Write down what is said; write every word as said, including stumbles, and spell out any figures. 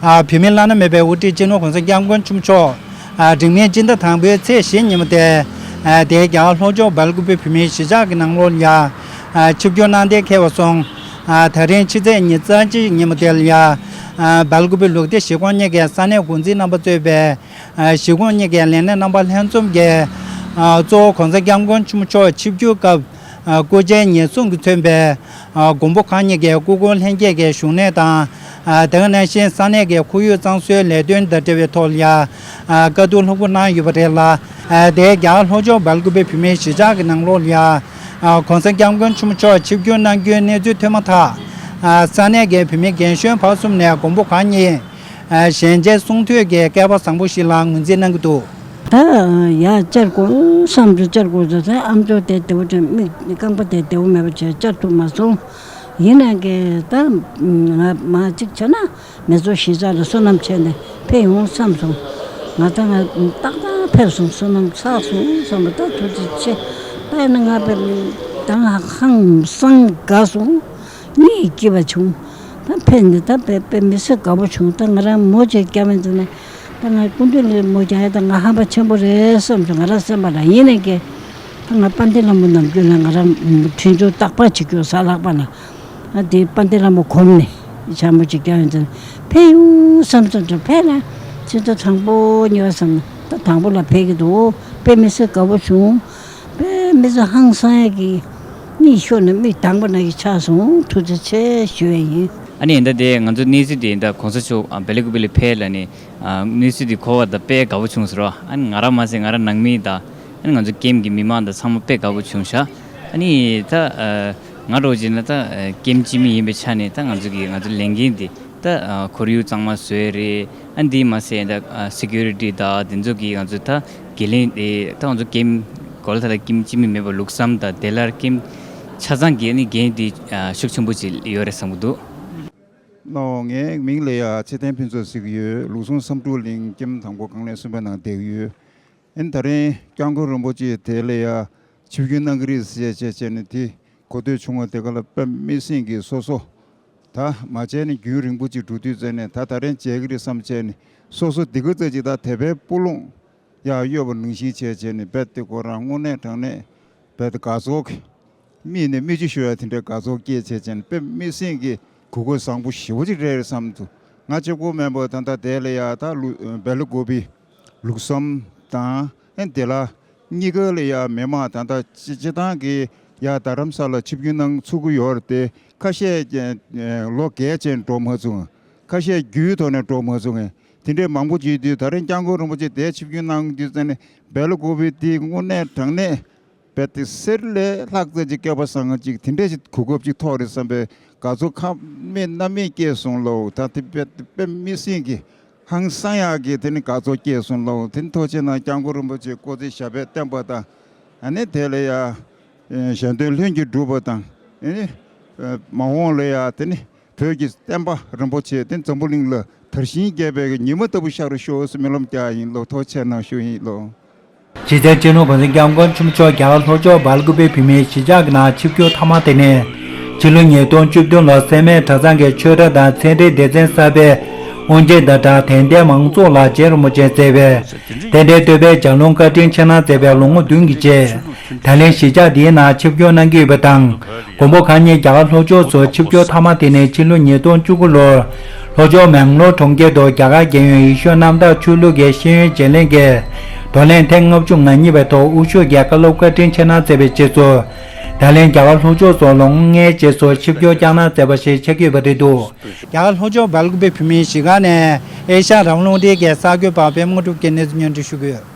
བོད་མིའི་བླ་ན་མེད་པའི་དབུ་ཁྲིད་སྤྱི་ནོར་༸གོང་ས་༸སྐྱབས་མགོན་ཆེན་པོ་མཆོག་འབྲིང་མིན་སྤྱི་ཟླ་དང་པོའི་ཚེས་བཞི་ཉིན་མོ་སྟེ། དེའི་རྒྱ་གར་ལྷོ་ཕྱོགས་སྦེལ་ཀུ་པེ་བོད་མིའི་གཞིས་ཆགས་ཀྱི་ནང་ལོགས་ལ་ཆིབས་བསྒྱུར་གནང་གཏན་འཁེལ་བ་སོང་། ད་རིང་ཕྱི་ཚེས་ཉི་ཤུ་རྩ་གཅིག་ཉིན་མོ་དེ་ལ་སྦེལ་ཀུ་པེ་ལུགས་བདེ་གཞིས་ཁོངས་གཉིས་ཀའི་ས་གནས་འགོ་འཛིན་རྣམ་པ་གཙོས་པའི་གཞིས་ཁོངས་གཉིས་ཀའི་ལས་སྣེ་རྣམ་པ་ལྷན་འཛོམས་ཀྱིས་གཙོ་བོ་༸གོང་ས་༸སྐྱབས་མགོན་ཆེན་པོ་མཆོག་ཆིབས་བསྒྱུར་སྐབས། སྐུ་ཕྱྭའི་ཉེན་སྲུང་གིས་མཚོན་པའི་དགོན་པ་ཁག་གཉིས་ཀའི་སྐུ་འཁོར་ལྷན་རྒྱས་ཀྱི་བཞུགས་གནས་དང་། དེ་ག་ནང་བཞིན་ས་གནས་ཀྱི་ཁོར་ཡུག་གཙང་བཟོའི་ལས་དོན་དང་འབྲེལ་བའི་ཐོག་ལ་ཡང་བཀའ་བསྡུར་ལྷུག་པོ་གནང་ཡོད་པ་རེད་ལ། དེའི་རྒྱ་གར་ལྷོ་ཕྱོགས་སྦེལ་ཀུ་པེ་བོད་མིའི་གཞིས་ཆགས་ཀྱི་ནང་ལོགས་ལ་ཡང་༸གོང་ས་༸སྐྱབས་མགོན་ཆེན་པོ་མཆོག་ཆིབས་བསྒྱུར་གནང་རྒྱུའི་གནས་ཚུལ་ཐོན་མ་ཐག་ས་གནས་ཀྱི་བོད་མི་རྒན་གཞོན་བར་གསུམ་ནས་དགོན་པ་ཁག་གཉིས་ཞལ་མཇལ་གསུང་ཐོས་ཀྱི་སྐལ་པ་བཟང་པོ་ཞིག་ལ་ངོས་འཛིན་གནང་གི་འདུག་ད་ཡར་བཅར་དགོས་བསམ་དུ་བཅར་དགོས་ཟེར་ཚེ་ཨམ་ཅོག་དེ་བདེ་བོ་དྲན་མིག་རྐང་པ་དེ་བདེ་བོ་མེད་པ་བྱས་བཅར་ཐུབ་མ་སོང་། ཡིན་ནའི་ད་ང་མ་གཅིག་བྱས་ན་མི་ཚོ་གཞིས་ཆགས་ལ་བསོད་ནམས་བྱས་ནས་ཕེབས་ཡོང་བསམ་སོང་། ང་ད་ང་ཏག་ཏག་ཕེབས་སོང་། བསོད་ནམས་བསགས་སོང་བསམ་པ་ད་ཐུགས་རྗེ་ཆེ། ད་ཡིན་ན་ང་དཔེ་ད་ང་ཧང་སང་དགའ་སོང་། གཉིད་སྐྱིད་པ་བྱུང་། ད་ཕེབས་ནས་ད་དཔེ་དཔེ་མི་སྲིད་དགའ་པོ་བྱུང་། ད་ང་རང་མོ་ཅིག་སྐྱ་མི་འཛིན་ནས། ད་ང་སྐུ་མདུན་ལ་མོ་རྒྱག་ཡ་ད་ང་ཧམ་པ་ཆེན་པོ་རེད་བསམ་བྱུང་། ང་རང་སེམས་པ་ལ་ཡིན་ནའི་ཀྱེ། ད་ང་དཔལ་ལྡན་ལྷ་མོ་ནམ་རྒྱུན་ལ་ང་རང་འཕྲིན་བཅོལ་རྟག་པར་བྱེད་རྒྱུ་ས་ལྷག་པ་ན། ཨ་དེ་དཔལ་ལྡན་ལྷ་མོ་གོམས་ནས་ཕྱག་མོ་ཅིག་རྒྱག་ཡོང་ཙང་ཕེབས་ཡོང་བསམ་བསམ་བྱུང་། ཕེབས་ན་ཕྱི་ཟླ་དང་པོ་གཉིས་པ་བསམ་ན་ད་དང་པོ་ལ་ཕེབས་ཀྱི་འདུག་དཔེ་མི་སྲིད་དགའ་པོ་བྱུང་། དཔེ་མི་སྲིད་ཧང་སང་ཡ་གི་གཉིད་ཤོར་ནས་མིག་གདངས་པ་ན་གི་ཆགས་སོང་། ཐུགས་རྗེ་ཆེ་ཞུ་ཡ་ཡིན། ཨ་ནི་ཡིན་ད་དེ་ང་ཚོ་གནས་ཚུལ་དེ་ཡིན་ད་གོང་ས་མཆོག་ཨ་སྦེལ་ཀུ་པེ་ལ་ཕེབས་ལ་ནི་ཨ་གནས་ཚུལ་དེ་གོ་བ་ད་དཔེ་དགའ་པོ་བྱུང་ཟེར་བ། ཨ་ནི་ང་རང་མ་ཟད་ང་རང་ནང་མི་དང་ཨ་ནི་ང་ཚོ་ཀེམ་གྱི་མི་མང་དང་ཚང་མ་དཔེ་དགའ་པོ་བྱུང་ཤག་ཨ་ནི་ད་ཨ་ང་འདྲ་བོ་བྱས་ན་ད་ཨ་ཀེམ་སྤྱི་མི་ཡིན་པའི་ཆ་ནས་ད་ང་ཚོ་གི་ང་ཚོ་ལས་འགན་དེ་ད་ཨ་ཁོར་ཡུག་གཙང་མ་བཟོས་རེད། ཨ་འདི་མ་ཟད་ད་ཨ་སི་ཀུ་རི་ཊི་དང་དེ་ཚོ་གི་ང་ཚོ་ད་འགན་ལེན་དེ་ད་ང་ཚོ་ཀེམ་གོ་ལ་ཐ་ལ་ཀེམ་སྤྱི་མི་མེད་པ་ལུགས་བསམ་དང་དེ་ལ་ཀེམ་ཆ་ཚང་གི་ནི་འགན་དེ་ཨ་ཤུགས་ཆེན་པོ་ཅིག་ཡོད་རེད་བསམ་གྱི་འདུག་ནོ། ངའི་མིང་ལ་ཡ་ཚེ་བརྟན་ཕུན་ཚོགས་ཟེར་གྱི་ཡོད། ལུགས་ཟུང་བསམ་འགྲུབ་གླིང་ཀེམ་དང་པོ་རྐང་ལས་གསུམ་པའི་ནང་བསྡད་ཀྱི་ཡོད། ཨ་ནི་ད་རིང་སྐྱབས་མགོན་རིན་པོ་ཆེ་དེ་ལ་ཡ་ཆིབས་བསྒྱུར་གནང་གི་རེད་ཟེར་བྱས་བྱས་ནས་དེ་གོ་ཐོས་བྱུང་བ་དེ་ག་ལ་དཔེ་མི་སྲིད་ཀྱི་སོ་སོ་ད་མ་བྱས་ནས་རྒྱུན་རིང་པོ་ཅིག་འགྲོ་དུས་ཙམ་ནས་ད་ད་རིང་བྱས་ཀྱི་རེད་བསམ་བྱས་ནས་སོ་སོ་འདི་ག་ཙམ་ཅིག་ད་དད་པའི་སྤུ་ལོང་ཡར་གཡོ་བ་ནང་བཞིན་བྱས་བྱས་ནས་རྦད་དེ་ཁོ་རང་དངོས་གནས་དྲང་གནས་རྦད་དེ་དགའ་ཚོར་གྱི་མིག་ནས་མིག་ཆུ་ཤོར་ཡ་དེ་འདྲའི་དགའ་ཚོར་སྐྱེས་བྱས་བྱས་ནས་དཔེ་མི་སྲིད་ཀྱི་གོ་སྐབས་བཟང་པོ་ཞེ་པོ་ཅིག་རེད་བསམ་འདུག་ང་གཅིག་པོ་མིན་པ་ད་ལྟ་དེ་ལ་ཡ་ད་ལུ་སྦེལ་ཀོབ་པི་ལུགས་བསམ་དང་ཨ་དེ་ལ་གཉིས་ཀ་ལ་ཡ་མི་མང་ད་ལྟ་སྤྱི་སྤྱི་བཏང་གི་ཡ་རྡ་རམ་ས་ལ་ཆིབས་བསྒྱུར་གནང་ཚུགས་ཀྱི་ཡོད་རེད་དེ། ཁ་ཤས་ཀྱི་ལོ་རྒས་བྱས་འགྲོ་མ་ཚུགས། ཁ་ཤས་རྒྱུའི་ཐོག་ནས་འགྲོ་མ་ཚུགས་མཁན་དེ་འདྲའི་མང་པོ་བྱེད་དུས་ད་རིང་སྐྱབས་མགོན་རིན་པོ་ཆེ་དེ་ཆིབས་བསྒྱུར་གནང་དུས་ཙམ་ནས་སྦེལ་ཀོབ་པི་དེ་དངོས་གནས་དྲང་གནས་རྦད་དེ་གསེར་ལས་ལྷག་ཙམ་ཅིག་སྐལ་པ་བཟང་ཅིག་དེ་འདྲ་ཞིག་གོ་སྐབས་ཅིག་ཐོབ་རེད་བསམ་པའི་དགའ་ཚོར་ཁ་མེད་སྣ་མེད་སྐྱེས་སོང་ལོ། ད་དེ་རྦད་དེ་དཔེ་མི་སྲིད་ཀྱི་ཧང་སང་ཡག་གི་དེ་ནི་དགའ་ཚོར་སྐྱེས་སོང་ལོ། དེ་ནི་ཐུགས་རྗེ་གནང་། སྐྱབས་མགོན་རིན་པོ་ཆེ་སྐུ་ཚེ་ཞབས་པད་བརྟན་པ་དང་ཨ་ནི་དེ་ལ་ཡ་གཞན་དོན་ལྷུན་གྱིས་གྲུབ་པ་དང་ཨ་ནི་མ་འོངས་ལ་ཡ་དེ་ནི་བོད་ཀྱི་བསྟན་པ་རིན་པོ་ཆེ་དེ་འཛམ་བུ་གླིང་ལ་དར་ཞིང་རྒྱས་པའི་ཉི་མ་ལྟ་བུ་ཤར་ཤོག་ཟེར་སྨོན་ལམ་རྒྱག་ཡིན་ལོ། ཐུགས་རྗེ་གནང་ཞུ་ཡིན་ལོ། རྗེ་བཙུན་སྤྱི་ནོར་༸གོང་ས་༸སྐྱབས་མགོན་ཆེན་པོ་མཆོག་རྒྱ་གར་ལྷོ་ཕྱོགས་སྦེལ་ཀུ་པེ་བོད་མིའི་གཞིས་ཆགས་ཀྱི་ནང་ཆིབས་བསྒྱུར་མཐའ་མ་དེ་ནས་ཕྱི་ལོ་ཉིས་སྟོང་བཅུ་བདུན་ལོར་སེར་སྨད་གྲྭ་ཚང་གི་ཆོས་གྲྭ་དང་ཚན་རིག་སྡེ་ཚན་གསར་པའི་དབུ་འབྱེད་དང་སྦྲགས་དད་ལྡན་མང་ཚོགས་ལ་རྗེ་རིན་པོ་ཆེས་མཛད་པའི་རྟེན་འབྲེལ་བསྟོད་པའི་ལྗགས་ལུང་བཀའ་དྲིན་ཆེ་གནང་མཛད་པའི་ལོ་ངོ་བདུན་གྱི་རྗེས། ད་ལན་གཞིས་ཆགས་འདིའི་ནང་ཆིབས་བསྒྱུར་གནང་གི་ཡོད་པ་དང་། མགོན་པོ་གང་ཉིད་རྒྱ་གར་ལྷོ་ཕྱོགས་སུ་ཆིབས་བསྒྱུར་མཐའ་མ་དེ་ནི་ཕྱི་ལོ་ཉིས་སྟོང་བཅུ་དགུ་ལོར་ལྷོ་ཕྱོགས་མེང་ལོར་གྲོང་ཁྱེར་དུ་རྒྱ་གར་རྒྱལ་ཡོངས་ཡེ་ཤུ་གནམ་བདག་ཆོས་ལུགས་ཀྱི་ཤེས་ཡོན་བརྗེ་ལེན་གྱི་བགྲོ་གླེང་ཐེངས་ལྔ་བཅུ་ང་གཉིས་པའི་ཐོག་དབུ་བཞུགས་ཀྱི་བཀའ་སློབ་བཀའ་དྲིན་ཆེ་གནང་མཛད་པའི་རྗེས་སུ། ད་ལན་རྒྱ་གར་ལྷོ་ཕྱོགས་སུ་ལོ་ངོ་ལྔའི་རྗེས་སུ་ཆིབས་བསྒྱུར་བསྐྱངས་གནང་མཛད་པ་ཞིག་ཆགས་ཀྱི་ཡོད་པ་རེད་འདུག་རྒྱ་གར་ལྷོ་ཕྱོགས་སྦེལ་ཀུ་པེ་བོད་མིའི་གཞིས་ཁང་ནས་ཨེ་ཤ་ཡ་རང་དབང་རླུང་འཕྲིན་གྱི་གསར་འགོད་པ་པད་མ་དངོས་གྲུབ་ཀྱིས་གནས་ཚུལ་སྙན་སྒྲོན་ཞུ་གི་ཡོད།